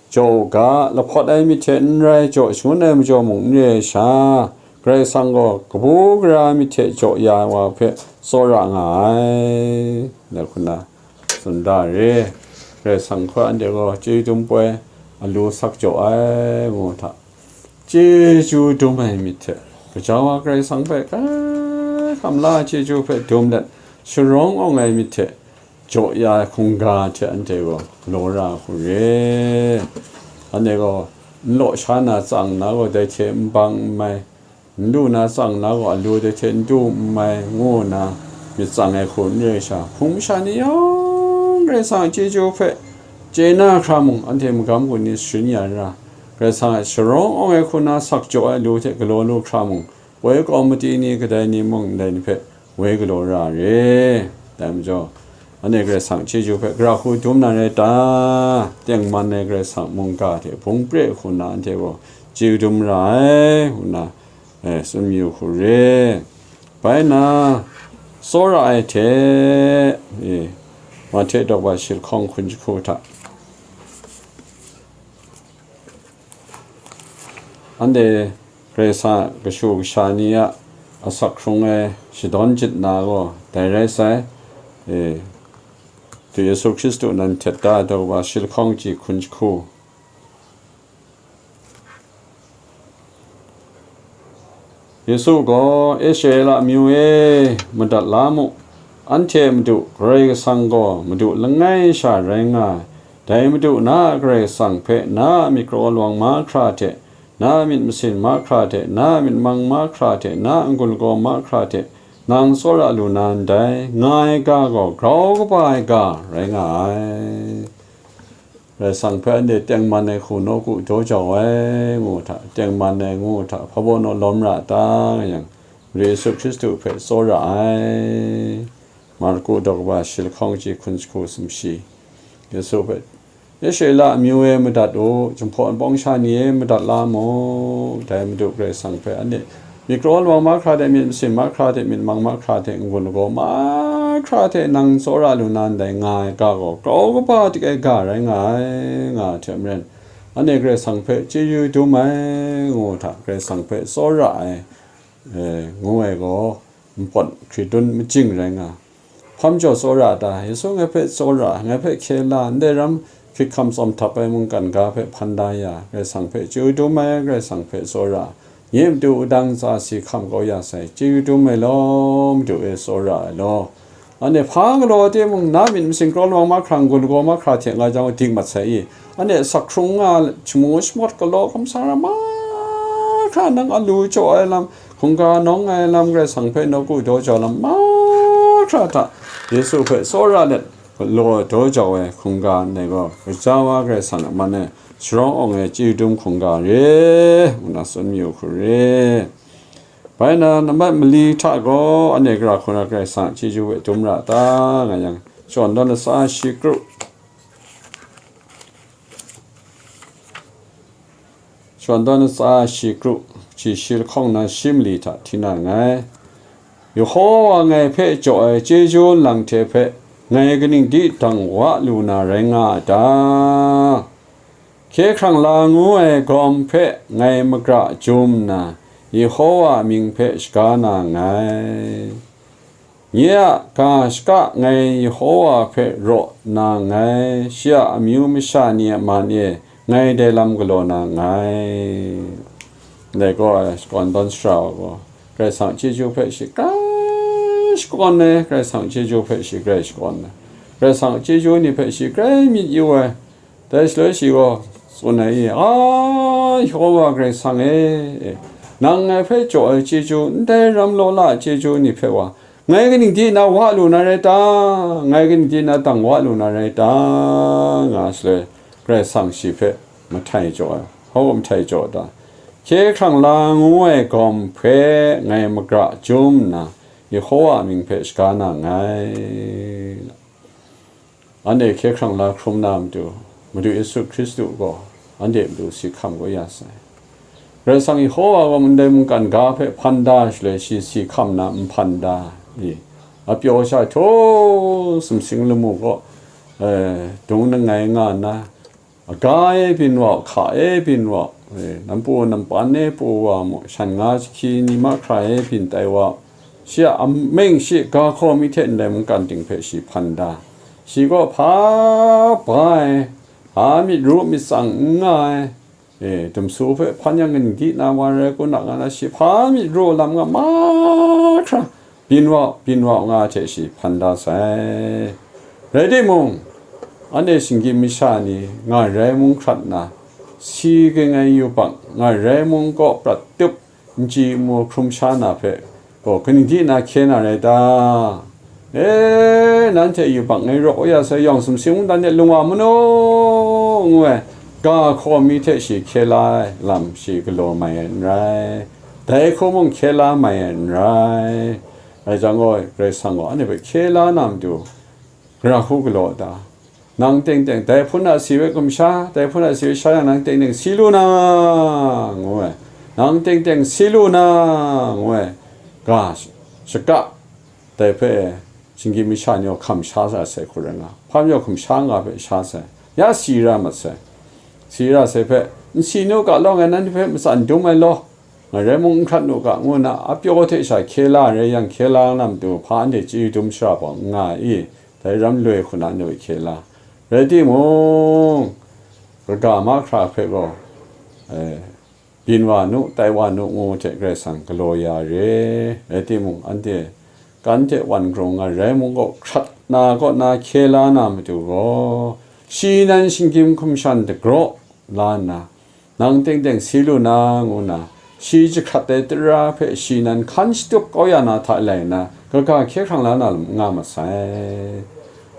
jaw u ga, lahpawt ai myit hte n rai, jaw shangun ai majaw mung n re ai sha, Karai Kasang gaw kabu gara myit hte jaw ya ai wa hpe tsawra nga ai, dai hku na tsun da re. Karai Kasang hpe anhte gaw chyeju dum poi alu sak jaw ai ngu hta, chyeju dum ai myit hte, gaja wa Karai Kasang hpe kai hkam la chyeju hpe dum let, sharawng awng ai myit hte jaw ya ai hkungga hte anhte gaw galaw ra ai hku re. Anhte gaw n law sha na tsang na gaw dai hte n bang n mai, n lu na tsang na gaw alu dai hte n du n mai, ngu nna myit tsang ai hku n re ai sha, hpung masha ni yawng Karai Kasang a chyeju hpe chye na hkra mung, anhte magam gun ni sharin ya ra, Karai Kasang a sharawng awng ai hku na sak jaw ai alu hte galaw lu hkra mung, poi kawm mati ni kadai ni mung ndai ni hpe woi galaw ra re. Dai majaw, anhte Karai Kasang chyeju hpe gara hku dum na rai ta? Tengman ai Karai Kasang mungga hte bung pre hku na anhte gaw chyeju dum ra ai, ngu na, eh, tsun mayu hku re. Bai na, tsawra ai hte, eh, Mahte daw wa shi lahkawng hkun jahku hta, anhte Karai Kasang a kashu kasha ni a asak hkrung ai shadawn jit na gaw dai rai sai. E, Yesu Hkristu nan htet da daw wa shi lahkawng chyi hkun jahku. Yesu gaw, Israela amyu e, madat la mu, anhte Madu Karai Kasang gaw Madu langai sha rai nga ai. Dai Madu na a Karai Kasang hpe na a myit karaw lawang mahkra hte, na a myit masin mahkra hte, na a myit mang mahkra hte, na a n-gun lagaw mahkra hte, nang tsawra lu na ndai, nga ai ga gaw grau kaba ai ga rai nga ai. Karai Kasang hpe anhte tengman ai hku nawku daw jau ai, ngu hta, tengman ai ngu hta, hpa baw naw lawm ra ta nga yang, Madu Yesu Hkristu hpe tsawra ai. Marku daw kaba shi lahkawng chyi hkun jahku sumshi. Yesu hpe, Israela amyu e madat u, Jinghpaw Wunpawng sha ni e madat la mu, dai Madu Karai Kasang hpe anhte myit karaw lawang mahkra hte, myit masin mahkra hte, myit mang mahkra hte, n-gun lagaw mahkra hte nang tsawra lu na ndai nga ai ga gaw, grau kaba tik ai ga rai nga ai, nga ai hte maren, anhte Karai Kasang hpe chyeju dum ai, ngu hta, Karai Kasang hpe tsawra ai, eh, ngu ai gaw, npawt hkridun majing rai nga. Hpa majaw tsawra ta? Yesu ngai hpe tsawra, ngai hpe hkye la, ndai ram hkrit hkam tsawm htap ai mungkan ga hpe hpan da ya, Karai Kasang hpe chyeju dum ai, Karai Kasang hpe tsawra, nye matu wudang tsa si hkam kau ya sai, chyeju dum ai law, madu e tsawra ai law. Anhte hpa galaw timung, na myit masin kraw lawang mahkra, n-gun lagaw mahkra hte nga jang, dik mat sai i, anhte asak hkrung nga, shamu shamawt galaw hkam sara mahkra, nang alu jaw ai lam, hkungga nawng ai lam, Karai Kasang hpe nawku daw jau lam mahkra hta, Yesu hpe tsawra let, galaw daw jau ai hkungga ndai gaw, gaja wa Karai Kasang a man e sharawng awng e chyeju dum hkungga re, ngu na tsun mayu hku re. Bai na, nambat mali hta gaw, anhte gara hku na Karai Kasang a chyeju hpe dum ra ta, nga yang, Shakawn dawn latsa shi kru, Shakawn dawn latsa shi kru, shi shi lahkawng na shi mali hta hti na nngai. Yehowa ngai hpe jaw ai chyeju nlang hte hpe ngai kaning di dang wa lu na rai nga a ta? Hkye hkrang la ngu ai gawm hpe ngai magra jum nna, Yehowa mying hpe shaga na nngai. Nye a ga shaka ngai Yehowa hpe raw na nngai, shi a amyu masha ni a man e ngai dai lam galaw na nngai. Ndai gaw, shakawn dawn sara wa gaw, Karai Kasang chyeju hpe shi grai shakawn ai, Karai Kasang chyeju hpe shi grai shakawn ai, Karai Kasang chyeju ni hpe shi grai myit yu ai. Dai shaloi shi gaw tsun ai, "A, Yehowa Karai Kasang e, nang ngai hpe jaw ai chyeju, ndai ram law la ai chyeju ni hpe wa, ngai kaning di na wa lu na rai ta? Ngai kaning di na dang wa lu na rai ta?" nga shaloi, Karai Kasang shi hpe mahtai jaw ai. Hpa gaw mahtai jaw ta? Hkye hkrang la ngu ai gawm hpe ngai magra jum nna, Yehowa mying hpe shaga na nngai. Anhte hkye hkrang la hkrum na matu, Madu Yesu Hkristu gaw anhte matu si hkam kau ya sai. Karai Kasang Yehowa gaw ndai mungkan ga hpe hpan da shaloi, shi si hkam na nhpan da i, apyaw sha htaw sumsing lamu kaw, eh, dung langai nga nna, aga e byin wa u, hka e byin wa u, eh, nampu nampan e pru wa mu, shan nga jahki ni mahkra e byin tai wa u, shi a ameng shi ga hkaw mi hte ndai mungkan ting hpe shi hpan da, shi gaw hpa ba ai, hpa myit ru myit tsang n nga ai, e, dumsu hpe hpan yang kaning di na wa rai, kun a nga na, shi hpa myit ru lam nga mahkra, byin wa u, byin wa u nga hte shi hpan da sai. Rai timung, anhte shinggyim masha ni ngarai mung hkrat nna, si ging ai yubak ngarai mung kaw prat tup, nchyi nmu hkrum sha na hpe gaw, kaning di na hkye na rai ta? E, nanhte yubak ngai rawk ya sai, yawng sumsing mungdan de lung wa mu nu, ngu ai, ga hkaw mi hte shi hkye la ai lam shi galaw mai ai n rai, dai hku mung hkye la mai ai n rai. Dai jang gaw, Karai Kasang gaw anhte hpe hkye la na matu, gara hku galaw ta? Nang teng teng, dai hpun a si hpe gumsha, dai hpun a si hpe sha yang, nang teng teng si lu na, ngu ai. Nang teng teng si lu na, ngu ai. Ga sh-, shaka, dai hpe shinggyim masha ni gaw hkam sha sa sai hku rai nga, hpa majaw hkam sha nga hpe sha sai, ya si ra mat sai. Si ra sai hpe, n si nu ga law, ngai nanhte hpe matsan dum ai law, ngarai mung n hkrat nu ga, ngu nna apyaw hte sha hkye la rai yang, hkye la na matu, hpa anhte chyeju dum shara pawng n nga ai i? Dai ram loi hku na anhte hkye la. Rai timung, kaga mahkra hpe gaw, eh, byin wa nu, tai wa nu, ngu hte Karai Kasang galaw ya re. Rai timung, anhte kan hte wan grung ngarai mung kaw hkrat na kaw na hkye la na matu gaw, shi nan shinggyim hkum shan dagraw la nna, nang teng teng si lu na, ngu nna, shi jahkrat ai tara hpe shi nan hkan shatup kau ya na hta lai nna, kaga hkye hkrang la na lam n nga mat sai.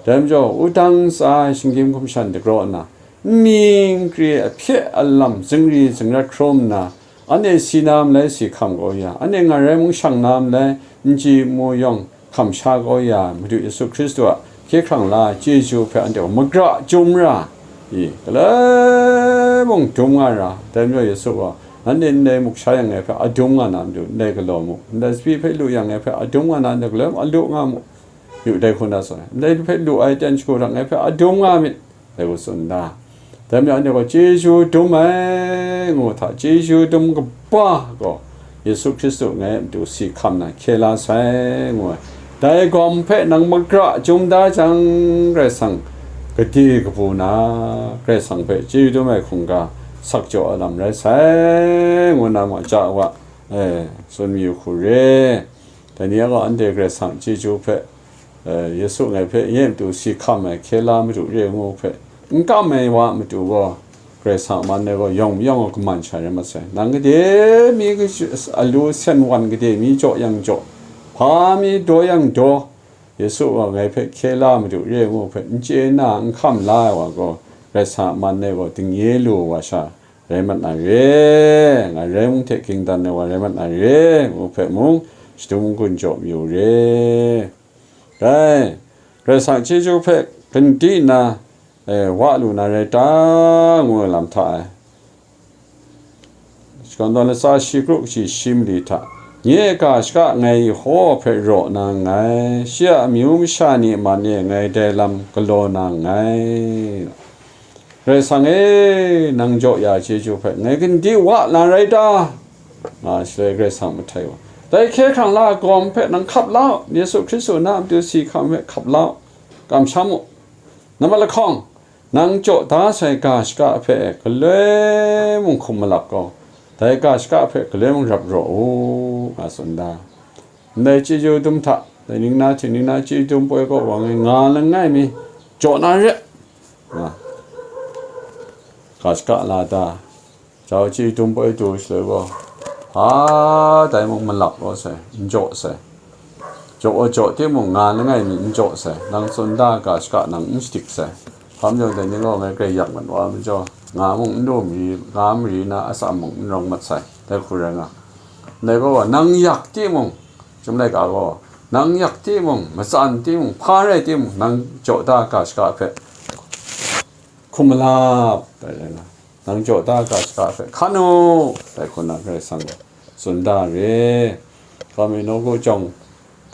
Dai majaw, wudang tsa ai shinggyim hkum shan dagraw nna, nni nkri ahpye alam zingri zingrat hkrum nna, anhte si na malai si hkam kau ya, anhte ngarai mung shang na malai nchyi nmu yawng hkam sha kau ya, Madu Yesu Hkristu a hkye hkrang la ai chyeju hpe anhte gaw magra chyum ra i, galoi mung dum nga ra. Dai majaw Yesu gaw, nanhte ndai muk sha yang ngai hpe a dum nga na matu, ndai galaw mu, ndai sabi hpe lu yang ngai hpe a dum nga na, ndai galoi mung a lu nga mu, yu dai hku na tsun ai. Ndai hpe lu ai ten shagu hta ngai hpe a dum nga myit, dai hku tsun da. Dai majaw anhte gaw chyeju dum ai, ngu hta, chyeju dum kaba gaw Yesu Hkristu ngai a matu si hkam na hkye la sai, ngu ai. Dai gawm hpe nang magra chyum da jang, Karai Kasang gade kabu na, Karai Kasang hpe chyeju dum ai hkungga sak jaw ai lam rai sai, ngu na ma ja wa. e, tsun mayu hku re. Dai ni a gaw anhte Karai Kasang chyeju hpe, e, Yesu ngai hpe nye matu si hkam ai hkye la madu re ngu hpe, n kam ai wa a matu gaw, Karai Kasang a man ai gaw yawng mayawng gaw kaman sha rai mat sai. Nang gade mi kaji-, alu sen wan gade mi jaw yang jaw, hpa mi daw yang daw, Yesu gaw ngai hpe hkye la madu re ngu hpe n chye na n hkam la ai wa gaw, Karai Kasang a man ai gaw dingye lu wa sha rai mat na re, ngai rai mung hte ging dan ai wa rai mat na re, ngu hpe mung shadum n-gun jaw mayu re. Dai, Karai Kasang chyeju hpe gandi nna, e, wa lu na rai ta, ngu ai lam hta e. Shakawn dawn latsa shi kru kashi shi mali hta, nye ga shaka ngai Yehowa hpe raw na nngai, shi a amyu masha ni a man e ngai dai lam galaw na nngai. Karai Kasang e, nang jaw ya chyeju hpe ngai gandi wa na rai ta? Nga shaloi Karai Kasang mahtai wa, dai hkye hkrang la ai gawm hpe nang hkap la u, Yesu Hkristu na a matu si hkam hpe hkap la u, kamsham u. Nambat lahkawng, nang jaw da sai ga shaka hpe galoi mung hkum malap gaw, dai ga shaka hpe galoi mung rap raw u, nga tsun da. Ndai chyeju dum hta, dai ning na hte ning na chyeju dum poi kaw wa ngai nga langai mi, jaw na re, nga, ga shaka la da. Jau chyeju dum poi du shaloi gaw, hpa dai mung malap law sai, n jaw sai. Jaw, jaw timung, nga langai mi n jaw sai, nang tsun da ga shaka nang n shadik sai. Hpa majaw dai ni gaw ngai grai yak mat wa ai majaw, nga mung n lu mari, nga mari na atsam mung n rawng mat sai, dai hku rai nga. Ndai gaw, nang yak timung, Chyum laika gaw, nang yak timung, matsan timung, hpa rai timung, nang jaw da ga shaka hpe hkum malap, dai rai nga. Nang jaw da ga shaka hpe hkan u, dai hku na Karai Kasang tsun da re. Hkam e, nawku jawng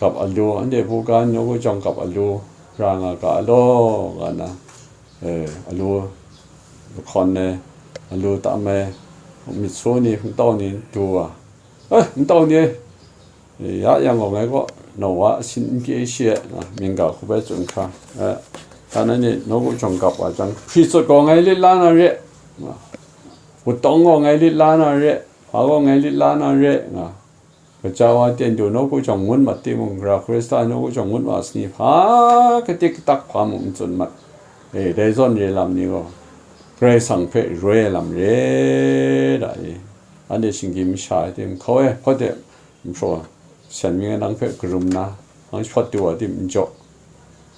gap alu, anhte hpu ga nawku jawng gap alu ra nga ga law, nga na, e, alu lahkawn ai, alu tam ai, myit su ni, hpungtau ni du wa, e, hpungtau ni, e, ya yang gaw ngai gaw, Nowa asin n pyi shi ai, nga, mying ga hku bai tsun hkra, e, hta na ni nawku jawng gap wa jang, hpri tsut gaw ngai lit la na re, nga, wutawng gaw ngai lit la na re, hpa gaw ngai lit la na re, nga, kaja wa ten du nawku jawng ngut mat timung, Gara Hkristan nawku jawng ngut wa sani hpa katik katak hpa mung n tsun mat. E, dai zawn re lam ni gaw, Karai Kasang hpe roi ai lam re da i, anhte shinggyim masha ai tim hkau e, hpawt e, nhpraw, shan mying e nang hpe karum na, nang shawt du wa tim n jaw.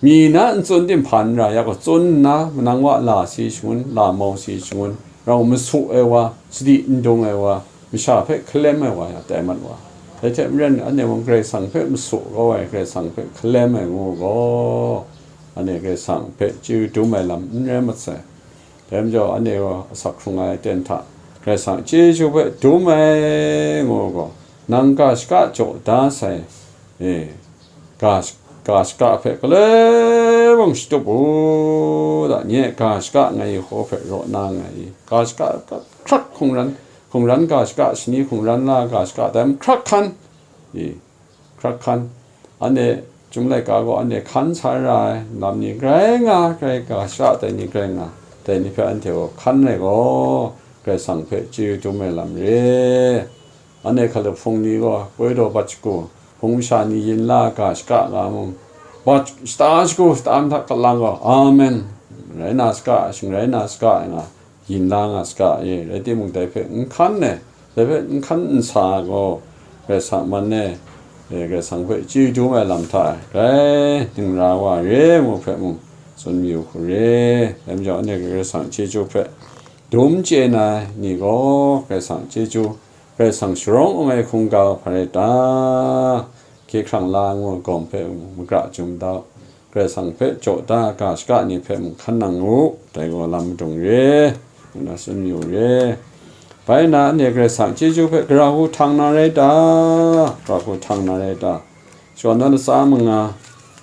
Mi na n tsun tim hpa n ra, ya gaw tsun nna, manang wa la si shangun, la mau si shangun, rau masu ai wa, sadi n dung ai wa, masha hpe hkalem ai wa, ya tai mat wa. Dai hte maren, anhte mung Karai Kasang hpe masu kau ai, Karai Kasang hpe hkalem ai ngu gaw, anhte Karai Kasang hpe chyeju dum ai lam n rai mat sai. Dai majaw, anhte gaw asak hkrung ai aten hta Karai Kasang chyeju hpe dum ai ngu gaw, nang ga shaka jaw da sai, e, ga, ga shaka hpe galoi mung shatup u da, nye ga shaka ngai Yehowa hpe raw na nngai i, ga shaka hkrak hkungran, hkungran ga shaka, shani hkungran la ga shaka, dai hkrak hkan i, hkrak hkan. Anhte Chyum laika gaw anhte hkan sa ra ai lam ni grai nga, grai ga shaka dai ni grai nga, dai ni hpe anhte gaw hkan ai gaw, Karai Kasang hpe chyeju dum ai lam re. Anhte hkale hpung ni gaw, koi daw bat shagu, hpung masha ni yin la ga shaka nga mung, bat shata shagu, shata mahtak kalang gaw, Amen, rai na saga, shing rai na saga, nga, yin la nga saga e, rai timung, dai hpe n hkan ai, dai hpe n hkan n sa ai gaw, Karai Kasang man e, e, Karai Kasang hpe chyeju dum ai lam hta e, grai dingra wa re ngu hpe mung, tsun mayu hku re. Dai majaw, anhte Karai Kasang chyeju hpe dum chye na ai ni gaw, Karai Kasang chyeju, Karai Kasang sharawng awng ai hkungga hpa rai ta? Hkye hkrang la ngu ai gawm hpe mung magra chyum da u. Karai Kasang hpe jaw da ga shaka ni hpe mung hkan nang u, dai gaw lam madung re, ngu na tsun mayu re. Bai na, anhte Karai Kasang chyeju hpe gara hku htang na rai ta? Gara hku htang na rai ta? Shakawn dawn latsa manga,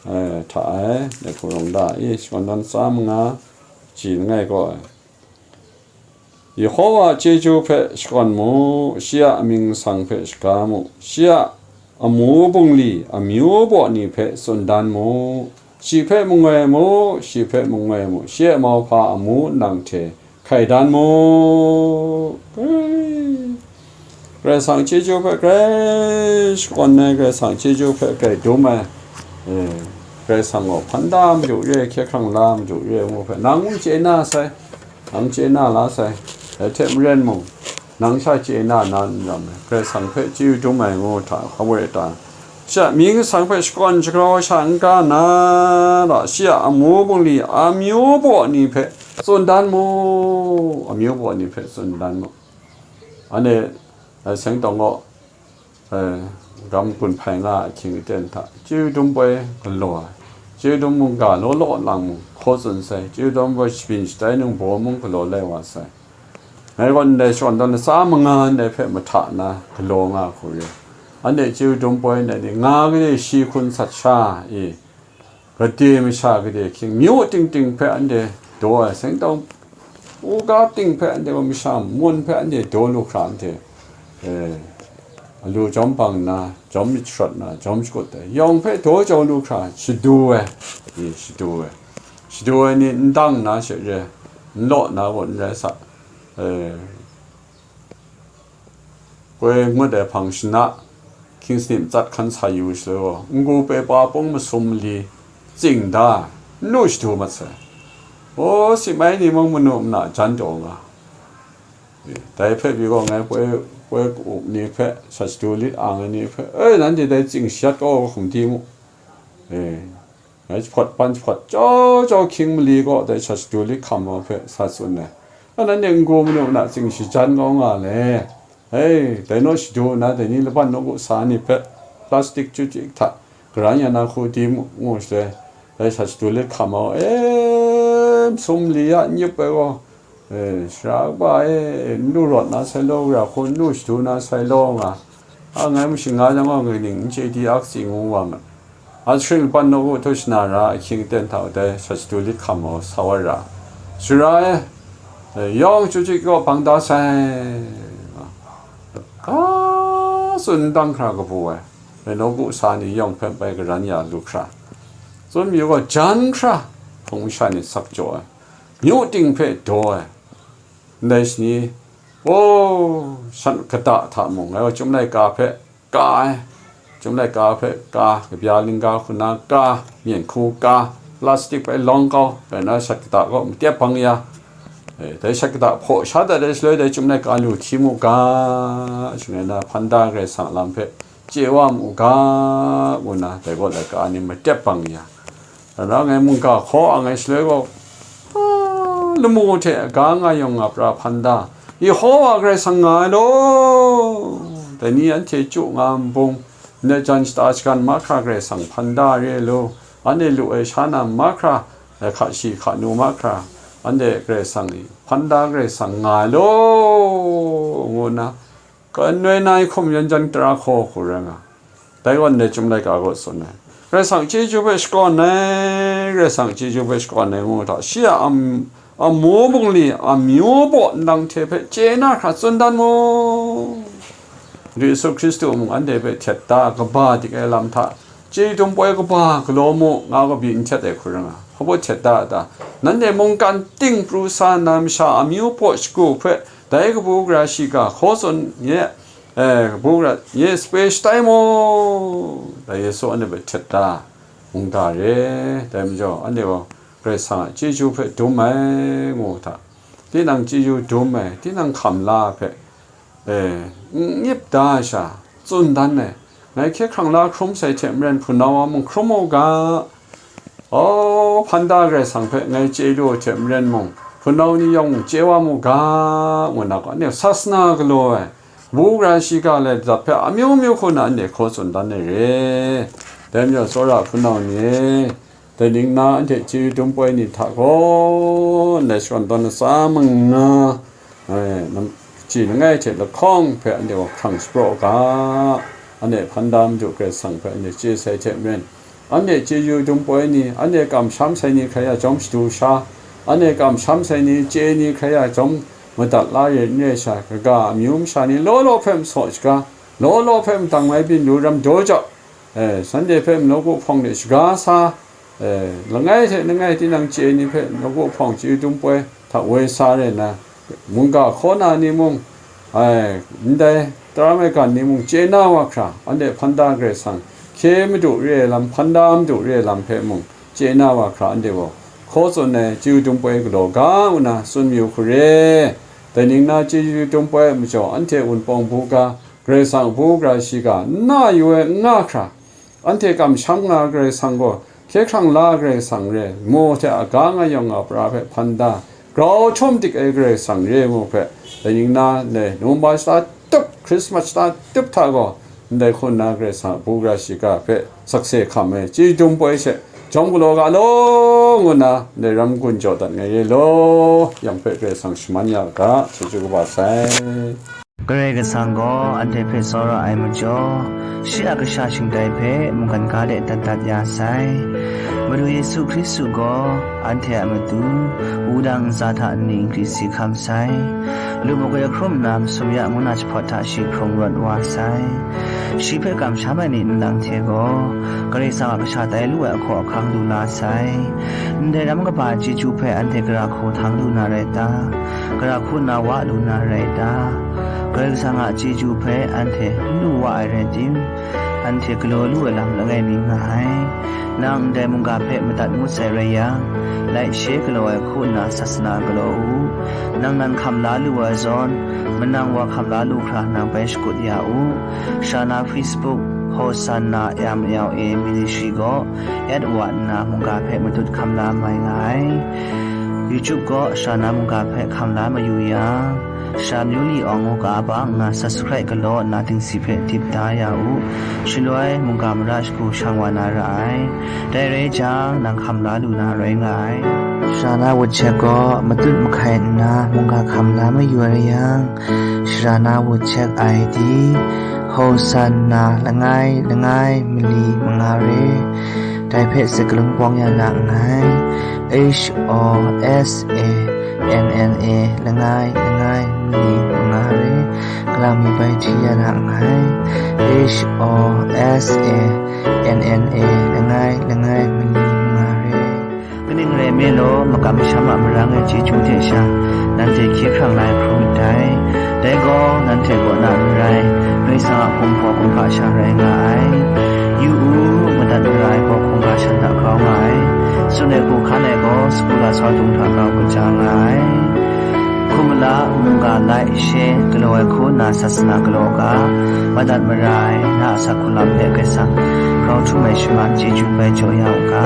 eh, hta ai, dai hku rawng da i, shakawn dawn latsa manga, ji langai gaw ai. Yehowa a chyeju hpe shakawn mu, shi a amying masang hpe shaga mu, shi a amu bungli, amyu baw ni hpe tsun dan mu, shi hpe mangoi mu, shi hpe mangoi mu, shi a mauhpa amu nang hte hkai dan mu. Karai Kasang chyeju hpe grai shakawn ai, Karai Kasang chyeju hpe grai dum ai, e, Karai Kasang gaw hpan da madu re, hkye hkrang la madu re ngu hpe, nang n chye na sai, nang chye na la sai, dai hte maren mung, nang sha chye na na n ram ai, Karai Kasang hpe chyeju dum ai ngu hta, hkawe ta, shi a mying masang hpe shakawn shagrau sha n ga na, shi a amu bungli, amyu baw ni hpe tsun dan mu, amyu baw ni hpe tsun dan mu. Anhte, eh, Seng Tawng gaw, eh, gam gun hpai nga ai ahkying aten hta, chyeju dum poi galaw ai, chyeju dum mungga law law lang mung hkaw tsun sai, chyeju dum poi shabyin shatai ningbaw mung galaw lai wa sai. Ngai gaw ndai shakawn dan latsa manga ndai hpe mahta na galaw nga hku re. Anhte chyeju dum poi ndai ni nga gade shi hkun sat sha i, gade masha gade ahkying myu ting ting hpe anhte daw ai, Seng Tawng u ga ting hpe anhte gaw masha mun hpe anhte daw lu hkra anhte, eh, alu jawm bang nna, jawm myit sharawt nna, jawm shakut ai yawng hpe daw jau lu hkra shadu ai, e, shadu ai, shadu ai ni n dang na she re, n law na gaw n rai sa, eh, Koi ngut ai hpang shana, hkying sanit matsat hkan sa yu shaloi gaw, n-gu pe pa pung masum mali tsing da, n nu shadu mat sai. O, sip mai ni mung manu mana jan taw nga. Dai hpe pyi gaw, ngai poi, poi ka-up ni hpe, shat shadu lit ang ai ni hpe, "E, nanhte dai tsing shayat kau hkum di mu." E, Ngai jahpawt ban jahpawt jau jau hkying mali gaw dai shat shadu lit hkam ai hpe sa tsun ai. A, nanhte n-gu manu na tsing shajan kau nga le. Hei, dai naw shadu nna dai ni laban nawku sa ni hpe plastik chyu chyu hta garan ya na hku di mu, ngu shaloi, dai shat shadu lit hkam ai, e, masum mali ya n yup ai gaw, E, sara kaba e, n lu rawt na sai law, gara hku n lu shadu na sai law nga, a ngai mung shinga jang gaw, ngai ning n chye di a katsi ngu wa mat. A shing laban nawku htu shana ra, ahkying aten hta dai shat shadu lit hkam ai sa wa ra. Sara e, e, yawng chyu chyu gaw bang da sai, nga, ka tsun n dang hkra kabu ai, e, nawku sa ni yawng hpe bai garan ya lu hkra, tsun mayu gaw jan hkra, hpung masha ni sak jaw ai. Myu ting hpe daw ai. Ndai shani, o, shat kata hta mung, ngai gaw Chyum Laika hpe ka ai. Chyum Laika hpe ka, kabya lingga hku na ka, myen hku ka, plastik bai lawng kau, bai na shat kata kaw matep bang ya. E, dai shat kata hpaw sha dat ai shaloi, dai Chyum Laika lu hti mu ga, shangai na hpan da Karai Kasang a lam hpe chye wa mu ga, ngu na, dai gaw laika ni matep bang ya. Dai na ngai mungga hkaw ang ai shaloi gaw, a, lamu hte ga nga yawng nga pra hpan da, Yehowa Karai Kasang nga ai law, dai ni anhte chyu nga nbung, ndai jan shata shagan mahkra Karai Kasang hpan da re ai law, anhte lu ai sha na mahkra, hka shi hka nu mahkra, anhte Karai Kasang hpan da Karai Kasang nga ai law, ngu nna, Kanoi na ai hkum yan jan tara hkaw hku rai nga. Dai gaw ndai Chyum Laika gaw tsun ai. Karai Kasang chyeju hpe shakawn ai, Karai Kasang chyeju hpe shakawn ai ngu hta, shi a am-, amu bungli, amyu baw ndang hte hpe chye na hkra tsun dan mu. Yesu Hkristu mung anhte hpe htet da kaba dik ai lam hta, chyeju dum poi kaba galaw mu, nga kaw byin n htet ai hku rai nga. Hpa baw htet da a ta? Nanhte mungkan ting pru sa nna masha amyu baw shagu hpe dai kabu gara shiga hkaw tsun nye, e, kabu gara nye sape shatai mu? Dai Yesu anhte hpe htet da, mungga re, dai majaw anhte gaw Karai Kasang a chyeju hpe dum ai ngu hta, tinang chyeju dum ai, tinang hkam la hpe, e, n-, n-, nyip da ai sha, tsun dan ai, ngai hkye hkrang la hkrum sai hte maren hpunau wa mung hkrum u ga, aw, hpan da Karai Kasang hpe ngai chye lu ai hte maren mung, hpunau ni yawng mung chye wa mu ga, ngu na gaw, anhte sasana galaw ai, bu gara shiga lai lat hpe amyu myu hku na anhte hkaw tsun dan ai re. Dai majaw, tsawra hpunau ni e, dai ning na anhte chyeju dum poi ni hta gaw, ndai shakawn tawn latsa manga, e, nam-, kaji langai hte lahkawng hpe anhte gaw hkrang shapraw u ga, anhte hpan da Madu Karai Kasang hpe anhte chye sai hte maren, anhte chyeju dum poi ni, anhte kamsham sai ni hkrai a jawm shadu sha, anhte kamsham sai ni chye ni hkrai a jawm madat la re n re sha, kaga amyu masha ni law law hpe masaw shaga, law law hpe madang mai byin lu ram daw jau, e, shanhte hpe nawku hpawng de shaga sa, e, langai hte langai tinang chye ni hpe nawku hpawng chyeju dum poi hta woi sa re nna, mungga hkaw na ni mung, Ai, ndai tara maigan ni mung chye na wa hkra, anhte hpan da Karai Kasang, hkye madu re ai lam, hpan da madu re ai lam hpe mung chye na wa hkra, anhte gaw hkaw tsun ai chyeju dum poi galaw ga ngu na tsun mayu hku re. Dai ning na chyeju dum poi a majaw, anhte Wunpawng buga, Karai Kasang a buga shiga, n na yu ai n nga hkra, anhte kamsham nga Karai Kasang gaw, hkye hkrang la Karai Kasang re, mo hte a ga nga yawng nga pra hpe hpan da, grau htum dik ai Karai Kasang re mu hpe, dai ning na ndai Nohkra shata tup, Krismas shata tup hta gaw, ndai hku nna Karai Kasang a buga shiga hpe sakse hkam ai chyeju dum poi she jawm galaw ga law, ngu nna ndai ram gun jaw dat ngai re law, yang hpe Karai Kasang shaman ya ga, chyeju kaba sai. Karai Kasang gaw anhte hpe tsawra ai majaw, shi a kasha shingtai hpe mungkan ga de dat dat ya sai. Madu Yesu Hkristu gaw anhte a matu wudang ntsa hta nni nkri si hkam sai. Lu magoi hkrum nna masum ya ngu na jahpawt hta shi hkrung rawt wa sai. Shi hpe kamsham ai ni nlang hte gaw, Karai Kasang a kasha tai lu ai ahkaw ahkang lu la sai. Ndai ram kaba chyeju hpe anhte gara hku htang lu na rai ta? Gara hku nna wa lu na rai ta? Karai Kasang a chyeju hpe anhte n lu wa ai rai tim, anhte galaw lu ai lam langai mi nga ai. Nang ndai mungga hpe madat ngut sai rai yang, like, share galaw ai hku nna sasana galaw u. Nang nan hkam la lu ai zawn, manang wa hkam la lu hkra nang bai shakut ya u. Sha na Facebook, Hosanna M L A Ministry gaw, at wa nna mungga hpe matut hkam la mai nga ai. YouTube gaw sha na mungga hpe hkam la mayu yang, Sha Myu Li Awng ngu ga bang nna subscribe galaw nna dingsi hpe dip da ya u. Shaloi mungga mara shagu shang wa na ra ai. Dai rai jang, nang hkam la lu na rai nga ai. Sha na WhatsApp gaw matut mahkai nna mungga hkam la mayu ai yang, sha na WhatsApp I D, Hosanna langai langai mali manga re. Dai hpe se kalun pawng ya na nngai. H O S A N N A langai langai mali manga re. Kalang mi bai hti ya na nngai. H O S A N N A langai langai mali manga re. Kaning rai nme law, makam masham a marang ai chyeju hte sha, nanhte hkye hkrang la ai hkrum ndai. Dai gaw, nanhte kaw na n rai, Karai Kasang a kumhpaw kumhpa sha rai nga ai. Yu u, madat mara ai gaw hkungga shan hta grau nga ai. Tsun ai hku hkan ai gaw, sagu lasau dung hta grau kaja nga ai. Hkum mala, mungga like, share galaw ai hku nna sasana galaw ga, madat mara ai, na a asak hku lam hpe Karai Kasang grau htum ai shaman chyeju bai jaw ya u ga.